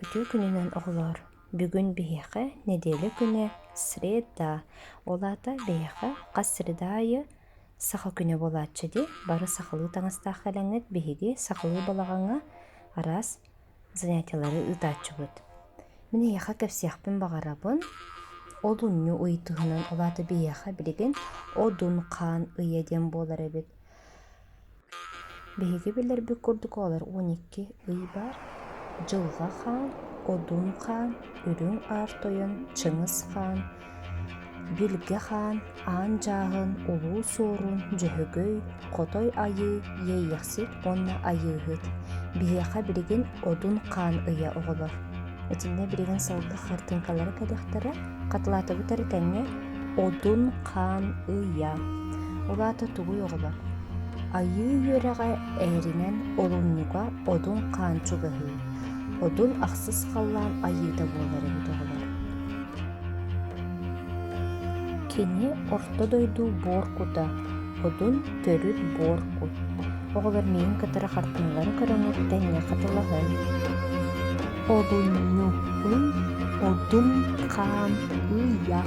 Үтүө күнүнэн оҕолоор! Бүгүн биһиэхэ нэдиэлэ күнэ среда, ол аата биһиэхэ хас среда аайы саха күнэ буолааччы дии. Бары сахалыы таҥастаах кэлэҥҥит биһиги сахалыы балаҕаҥҥа араас занятиелары ыытааччыбыт. Мин эһиэхэ кэпсиэхпин баҕарабын олунньу ый туһунан, ол аата биһиэхэ билигин Одун хаан ыйа диэн буолар эбит. Биһиги билэрбит курдук оҕолор 12 ый баар: Дьылҕа Хаан, Одун Хаан, Үрүҥ Аар Тойон, Чыҥыс Хаан, Билгэ Хаан, Аан Дьааһын, Улуу Суорун, Дьөһөгөй, Хотой Айыы, Иэйэхсит уонна Айыыһыт. Биһиэхэ билигин Одун Хаан ыйа оҕолор. Итиннэ билигин салгыы хартыыҥкалара кэлиэхтэрэ, хатылаатыбыт эрэ тэҥҥэ Одун Хаан ыйа. Ол аата тугуй оҕолор? Айыы үөрэҕэ эринэн олунньуга Одун Хаан чугаһыыр. Одун ахсыс халлаан айыыта буолар эбит оҕолор. Кини орто дойду буор кута, Одун төрүт буор кут. Оҕолор миигин кытары хартыыналары көрөҥҥүт тэҥҥэ хатылаһын. Олунньу ый, Одун Хаан ыйа.